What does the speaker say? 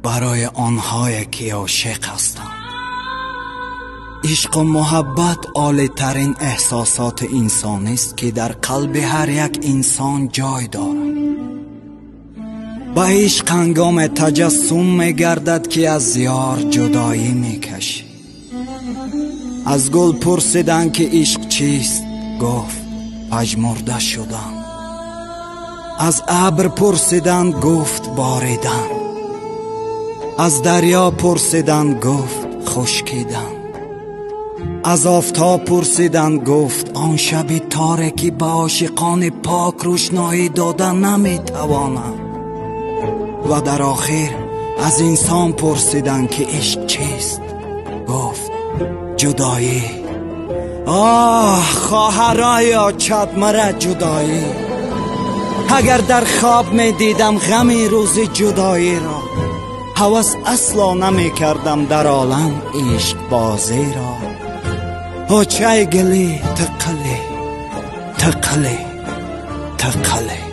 Барои онҳое ки ошиқ ҳастанд. Ишқу муҳаббат олитарин эҳсосоти инсонист, ки дар қалби ҳар як инсон ҷой дорад. Ба ишқ ҳангоме таҷассум мегардад, ки аз ёр ҷудоӣ мекашӣ. Аз гул пурсиданд, ки ишқ чист? Гуфт: пажмурда шудам. Аз абр пурсиданд, гуфт: боридан. Аз дарё пурсиданд, гуфт: хушкидан. Аз офтоб пурсиданд, гуфт: он шаби торе ки ба ошиқони пок рӯшноӣ дода наметавонад. Ва дар охир аз инсон пурсиданд, ки ишқ чист? Гуфт: ҷудоӣ. Оҳ, хоҳарои очад, мара ҷудоӣ. Агар дар хоб медидам ғами рӯзи ҷудоиро, ҳавас асло намекардам дар олам ишқбозиро. Очай гили тиқили, тиқили, тиқили.